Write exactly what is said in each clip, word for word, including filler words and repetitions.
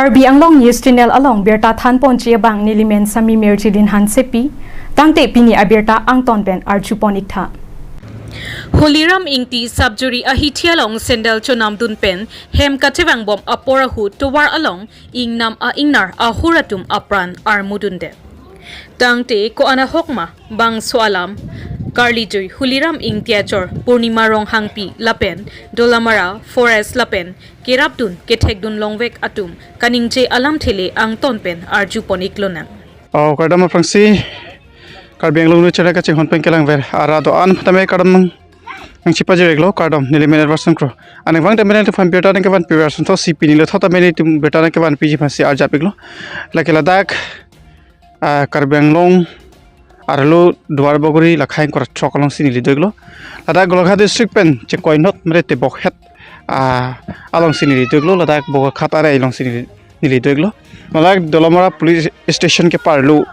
Karbi Anglong News Channel along birta thanponji abang nelimen Sami Mirjilin Hansepi, tangte pini abirta angton pen arjupon iktha. Holiram Ingti Subjury ahithi along sandal chonamdun pen hem kachevangbom apor ahut tovar along ingnam a-ingnar ahur atum apran armudunde. Tangte ko-an ahok ma bangso alam karlijui Holiram Ingti achor Purnima Ronghangpi lapen Dolamara Forest lapen kerapdun kethekdun longvek atum kaningje alamthe le angton pen arjupon iklonang. Oh, kardom aphrangsi Karbi Anglong News Channel kachinghon pen kelangver arat do-an tame kardom nang nangchipajirlo, kardom, nelimen Edwardson Kro. Aningvang tame nangtum aphan birta nangkevan piver ason thotsi pini le thot tame nelitum birta nangkevanpiji aphansi arjap iklo. Lake ladak, ah, Karbi Anglong arlo Duar Bagori lakhai ingkoi ra throk alongsi neli do iklo. Ladak Golaghat district pen chekoinot mere tebokhet, ah, alongsi neli do iklo. Ladak Bogakhat area alongsi neli, neli do iklo. Ladak Dolamara police station keparlo,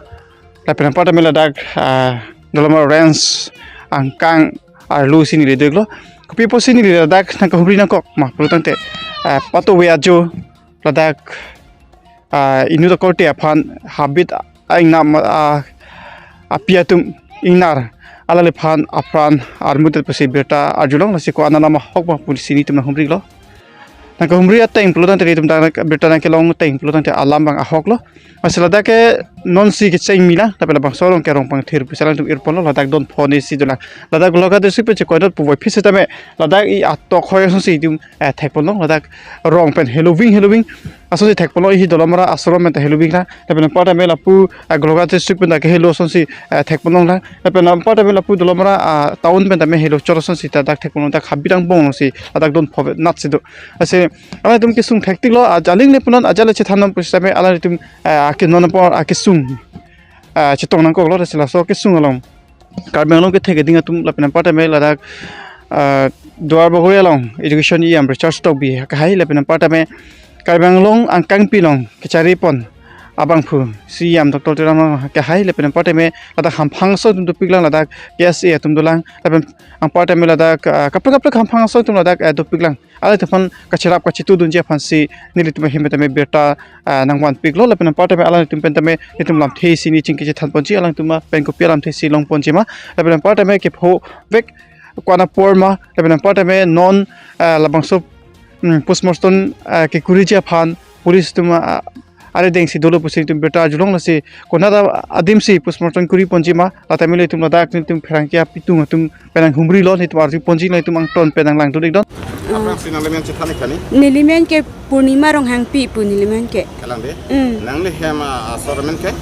lapen anparta tame ladak, ah, Dolamara range angkang arlosi neli do iklo. Kopi apotsi neli ladak nangkahumri nangkok ma pulo tangte, ah, patu ve ajo ladak, ah, inut akorte aphan habit a-ingnam, ah, api atum ingnar alangliphan apran armudet pusi birta arjulong, lasi ko-an alam ahok ma pusi nelitum nanghumrilo. Nangkahumri ateng pulo tangte nelitum ta birta nangkelong ateng pulo tangte alam abang ahoklo. Lasi ladak ke nonsi kecheng mila, tapi labangso arong ke rong pangthir pusi alangtum irponlo, ladak don phone si dolang. Ladak Golaghat district pen chekoinot puvoiphit setame ladak i atok hoi asonsi itum, eh, thekponlong, ladak rong pen heloving heloving asonsi thekponlong, ihi Dolamara ashram pen ta heloving lang. Lapen anparta tame lapu, eh, Golaghat district pen ta kehelo asonsi, eh, thekponlong lang. Lapen anparta tame lapu Dolamara, ah, town pen tame helo chor asonsi ta dak thekponlong, dak habit angbong si ladak don phovet natsi do. Lasi alangtum kesung thektiklo, ajaling le punon ajat le chethannon pusi tame alangtum, eh, akenon apor akesung, eh, chetong nangkoklo, lasi laso kesung along Karbi Anglong kethek keding atum lapen anparta tame ladak, ah, Duar Bagori along education E M Richard Tokbi akehai lapen anparta tame Karbi Anglong angkangpi along kecharipon abangphu C E M Doctor Tuliram Ronghang akehai lapen anparta tame ladak hamphang aso atum dopiklang, ladak K S A atum dolang, lapen anparta tame ladak, ah, kaprek kaprek hamphang aso atum ladak, eh, dopiklang. Alangtum aphan kacherap kachetudunji aphansi nelitum ahin tame birta, ah, nangvanpiklo, lapen anparta tame alangtum pen tame nelitum lamthe isi neli chingki chethanponji, alangtum pen kopi alamthe isi longponji ma, lapen anparta tame kephovek ko-an apor ma, lapen anparta tame non, ah, labangso, mm, postmortem, ah, kekuriji aphan police atum, ah, arideng si dolo pusi nelitum birta arjulong, lasi konat adimsi postmortem kuriponji ma, la tame nelitum ladak nelitum pherangke apitung atum pen nanghumrilo, nelitum arjuponji, nelitum angton pen nanglangdun ikdon. Aphrangsi nangli men chethan ik kani? Neli men ke Purnima Ronghangpi pu neli men ke. Kalang de? Mm. Nangli hem, ah, asor men ke?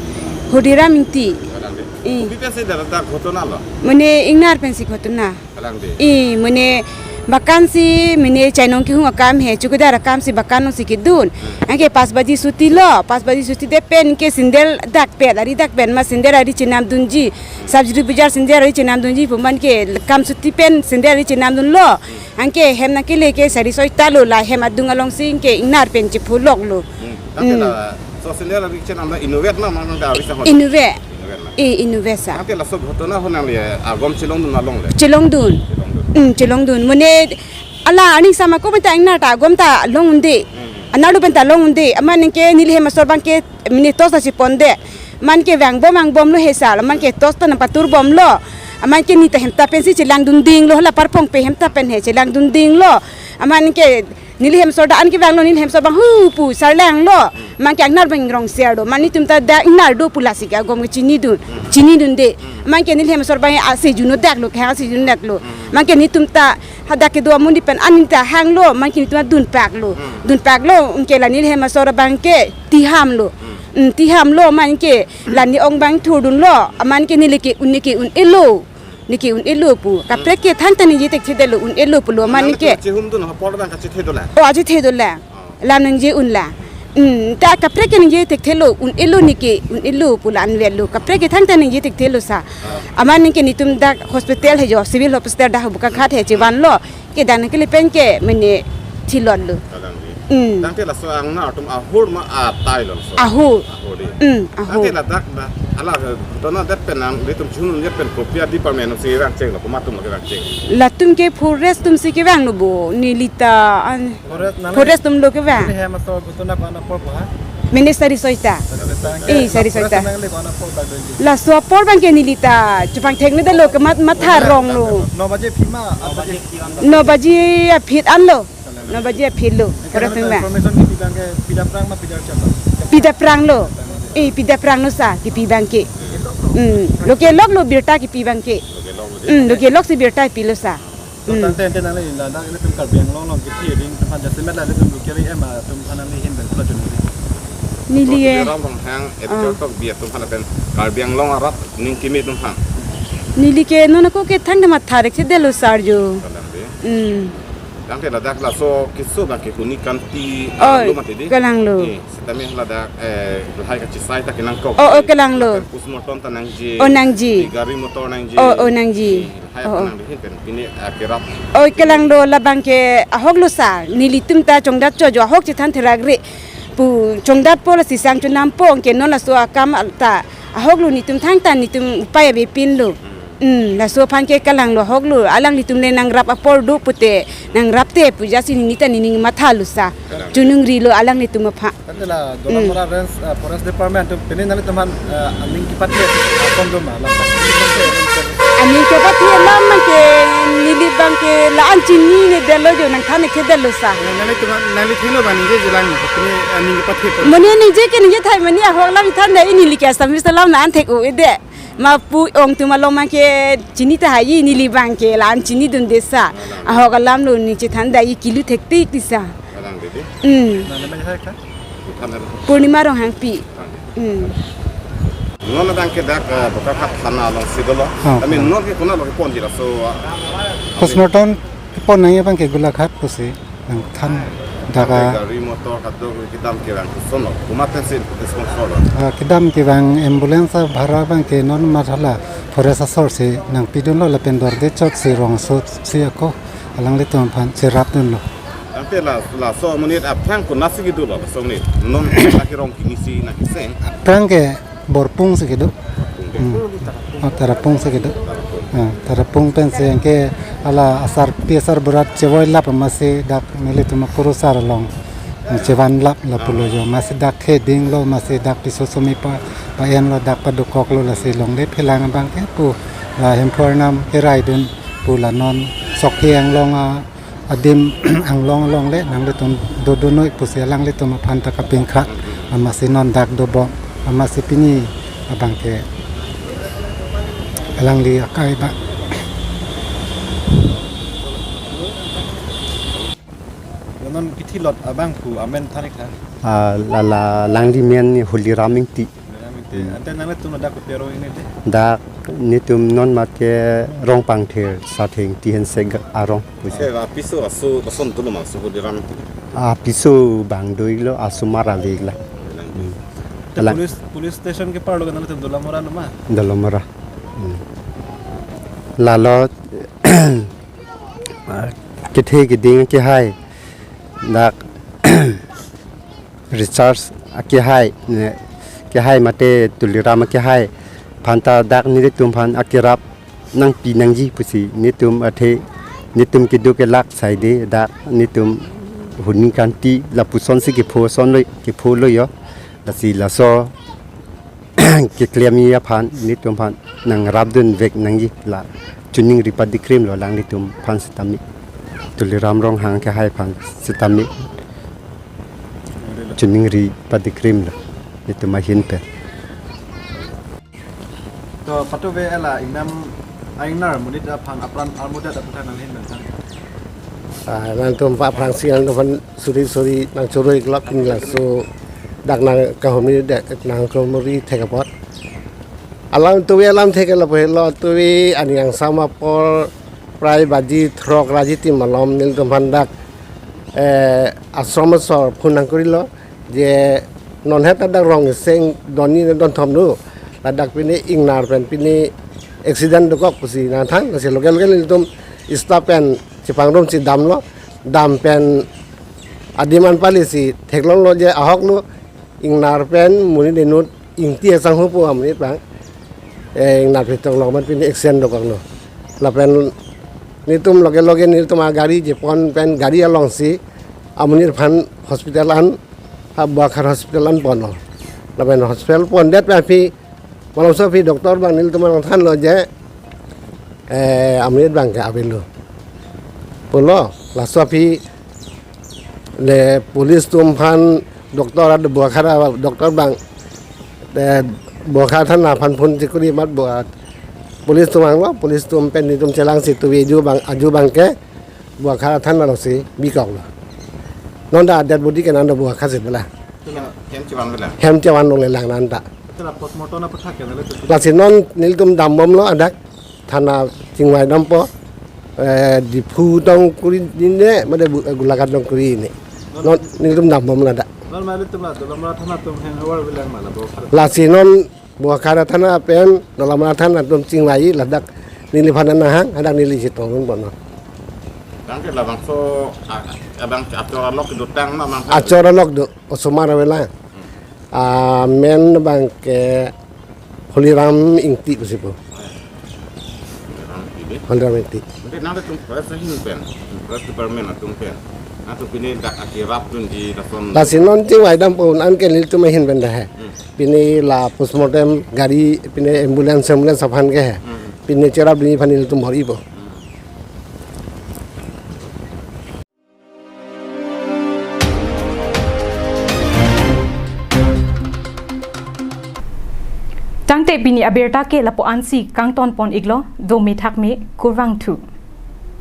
Hodiram Ingti. Kalang de? Mm. Kopi pensi dak, dak ghotona lo? Mane ingnar pensi ghotona. Kalang de? I, mane bakan si, mane chainong kehung akam he, chowkidar akam si bakan alongsi kedun. Hmm. Anke pas baji chuti lo, pas baji chuti det pen ke sandal dak pen, ari dak pen ma sandal ari chenamdunji. Subjury Bazar sandal ari chenamdunji pu man ke kam chuti pen sandal ari chenamdunlo. Anke hem nangkele ke sari soi ta lo, la hem adung alongsi ke ingnar pen chepholoklo. Hmm. Tangte, hmm, laso sandal ari chenam ta inutvet ma, ma, ma, ta ari sa hon? Inutvet. Inutvet ma. I, inutvet sa. Tangte laso ghotona ahut nangli agom chelongdun ma longle? Chelongdun. Chelongdun. Hmm, chelongdun. Mane ala aning sama ko pen ta ingnar ta agom ta long un-e. Hmm. Anerlo pen ta long un-e. Amat ningke neli hem asor abang ke mane torch ta cheponde. Amat ke vangbom vangbomlo he sar, amat ke torch ta nangpaturbomlo. Amat ke neli ta hem ta pensi chelangdundinglo, la parpong pe hem ta pen he chelangdundinglo. Amat ke neli hem asor ta an kevanglo, neli hem asor abang hu pu sarlanglo. Amat ke ingnar abang rong ser do. Amat netum ta dak ingnar do pu lasi ke agom ke chinidun, chinidunde. Amat ke neli hem asor abang asi juno daklo, kehang asi juno daklo. Amat ke netum ta hadak kedo amonit pen an ta hanglo, amat ke netum dunpaklo. Dunpaklo, anke la neli hem asor abang ke tihamlo. Hmm, tihamlo, amat ke la ne-ong abang thurdunlo, amat ke neli ke un, ne ke un-elo. Ne ke un-elo pu. Kaprek ke thangta ningje thekthedetlo, un-elo pulo, amat ke. Chehumdun apor abang kachethedetlo? Oh, achethedetlo. Oh. Lam ningje unlo. Hmm, ta kaprek ke ningje thekthelo, un-elo ne ke, un-elo pu la anvetlo. Kaprek ke thangta ningje thekthelo sa. Oh. Amat ningke netum dak hospital he jo, civil hospital dak Bokakhat he chevanlo. Ke dak ningkele pen ke mane thilotlo. Kalang de? Hmm. Tangte laso angnar atum ahur ma atai lo laso. Ahur. Ahur di. Hmm, ahur. Tangte ladak na, ala, tonang det pen nanglitum chunun det pen kopi a-department si rang cheng lo, komat atum lo ke rang cheng. Latum ke forest atum si kevang lo bo, nelita an Forest nang forest atum lo kevang. Ini hem aso gutuna ko-an apor ko ha? Mene sari soita. Sari soita. Eh, sari soita. Forest nang le ko-an apor ba doji. Laso apor abang ke nelita chepangthek ne det lo, kemat matha rong lo. No baje pima, abaje. No baje aphi an lo. No baje aphi lo. Forest nang abang. Information kipi abang ke pida aphrang ma pida chapa? Pida aphrang lo. Eh, pida aphrang lo sa kipi abang ke. Hmm, lo kelok lo birta kipi abang ke. Hmm, lo kelok si birta pilo sa. Hmm. Tangte ante nangli ladak ilitum Karbi Anglong along kithi ding atum aphan jasemet la ilitum local E M atum aphan nangli ahin pen pulo chunri. Neli eh. Ram Ronghang, ah, editor tokbi atum aphan pen Karbi Anglong arat ning kimi atum aphan. Neli ke non ako ke thangta matha rek si det lo sar jo. Kalang de. Hmm. Tangte ladak laso keso abang ke huni kanti, ah, oi, lo mati di. Kalang lo. Eh, sitame ladak, eh, lahai kachisai ta kenangkok. Oh, oh, kalang lo. Lapen postmortem ta nangji. Oh, nangji. Di gari motor nangji. Oh, oh, nangji. Di lahai, oh, oh, nangji hin pen pini, ah, kerap. Oh, kalang lo, labang ke ahok lo sa. Nelitum ta chongdat cho jo ahok chethan therak re. Pu chongdat po lasi sang chonam po, anke non laso akam ta ahok lo, netum thangta netum upai avepin lo. Hmm, laso aphan ke kalang lo, ahok lo, alanglitum le nangrap apor do pute, nangrap te pu jasi neli ta nening matha lo sa. Kalang. Choningri lo alanglitum aphan. Tangte la Dolamara, hmm, Range, ah, Forest Department atum pini nanglitum aphan, ah, aning kepathe, ah, ason do ma, lam. Aning kepathe alam abang ke neli abang ke la-an chini ne det lo jo, nangthan ne ke det lo sa. Eh, nanglitum aphan, nangli thengno ba ningje jilang, pini, ah, aning kepathe po. Mane ningje ke ningje thai mane ahok alam than de, neli ke Assamese alam la-an thek-o-e de. Ma pu ong atum along abang ke chini tahai, neli abang ke la-an chinidunde sa. Ahok alam lo, neli chethan dai kilu thektik ti sa. Kalang didi. Hmm. Nangli abang hai kha? Than er. Purnima Ronghangpi. Hmm. Non abang ke dak, eh, Bokajan thana along si dolo. Ah, kami ah. Non ke konat lo ke pon jila so, ah, postmortem kepon nangji abang ke Golaghat pusi. Nangthan dak a. Gari motor kadokave kedam kevang koson lo? Komat pensi sponsor lo? Ah, kedam kevang ambulance abhara abang ke non matha la forest asor si nangpidun lo lapen dorde chot si rong asor si ako alanglitum aphan cherapdun lo. Tangte la, laso amonit aphrang konatsi kedo lo, laso amonit? Non la kerong kimi si nangkeseng. Aphrang ke Borpung si kedo. Hmm. Oh, Tarapung si kedo. Ah, Tarapung pensi anke ala asarpi asarbura chevoi lap amatsi dak nelitum akurusar along chevan lap lapulo jo. Amatsi dak kheding lo, amatsi dak piso somi pa, pa-en lo, dak padokok lo, lasi longle phelang abang ke pu la Hemphu Arnam keraidun pu la non Sokhe Anglong a adim Anglong along le nanglitum dodunoi pusi alanglitum aphan ta kapingkha, amatsi non dak dobom, amatsi pini abang ke alangli akai ba. Non kithi lot abang pu amen than ik tha? Ah, la, la, alangli men ni Holiram Ingti. Holiram Ingti. Hmm. Ante nanglitum dak kopi arong ingni de? Dak netum non mat ke Rongpangther Sarthe Ingti Hensek arong pusi. Eh, apiso aso koson dolo ma so Holiram Ingti? Apiso abang do-ik lo, asomar ave-ik la. Hmm. Te alang police, police station ke par lo ke nanglitum Dolamara lo ma? Dolamara. Hmm. Lalo, ah, kethe keding kehai. Dak Richard akehai, ne, kehai mate Tuliram akehai aphan ta dak nelitum aphan akerap nangpi nangji pusi netum athe netum kedo kelak saide dak netum huni kanti lapuson si kepho ason lo, kepho lo jo. Lasi laso keklem-i aphan netum aphan nangrapdun vek nangji la choningri padikrim lo alanglitum aphan sitame. Tuliram Ronghang kehai aphan sitame choningri padikrim lo netum ahin pen. To patu ve ela ingnam a-ingnar monit aphan apran armudat aphan nanghin bentang. Ah, nangtum pa aphrangsi nangtum aphan suri suri nangchoro-ik lo pini laso dak nangkahumri det nangkahumri thek apot. Alam tuve alam thek lo phe lo tuve ani angsam apor prai baji throk raji ti malom nelitum aphan dak, eh, ashram asor phone nangkuri lo je non het dak rong iseng donni ne donthom do ladak pini ingnar pen pini accident dokok pusi nangthan nasi local local nelitum staff pen chepangrum si damlo dam pen Adim an pali si theklonglo je ahok lo, ingnar pen monit inut Ingti asangho pu amonit abang, eh, ingnar pen tong long man pini accident dokoklo. Lapen nelitum loge loge nelitum agari je pon pen gari alongsi amonit aphan hospital an, ha Bokajan hospital an ponlo. Lapen hospital pondet pen aphi malomso aphi doctor abang nelitum along thanlo je, eh, amonit abang ke avelo pulo. Laso aphi le police atum aphan doctor ad Bokajan doctor abang, eh, Bokajan thana aphan phone chekuri amat bo police atum vanglo, police atum pen nelitum chelangsi tuvi aju abang, aju abang ke Bokajan thana alongsi bikoklo. Non ta dead body ke nang do Bokajan si bela. Hem, hem chevan bela. Hem chevan longle lang nang ta. Hala postmortem apathak ke nale tu. Lasi non nelitum dambomlo adak thana chingvai dampo, eh, Diphu tong kuri ne, mate bu-, Golaghat tong kuri ne. Non nelitum dambomlo adak. Non mali atum la Dolamara thana atum hang awar bilang mala Bokajan. Lasi non Bokajan thana pen Dolamara thana atum chingvai ladak neliphan nahang, hadak neli chetong ponlo. Tangte labangso, a, abang achor alok do tang ma mang. Achor alok do, osomar avela. Hmm. Amen abang ke Holiram Ingti pusi pu. Holiram Ingti. Mate nangtum forest ahin pen, forest department atum pen, nangtum pini dak acherapdunji lason. Lasi non chingvai dampo, non ke nelitum ahin pen dak he. Hmm. Pini la postmortem gari, pini ambulance, ambulance aphan ke he. Hmm. Pini cherapdunji aphan nelitum bor-ipo. Hmm. Tangte pini abirta ke lapu-ansi kangton pon-iklo, dome thakme, kurvangthu.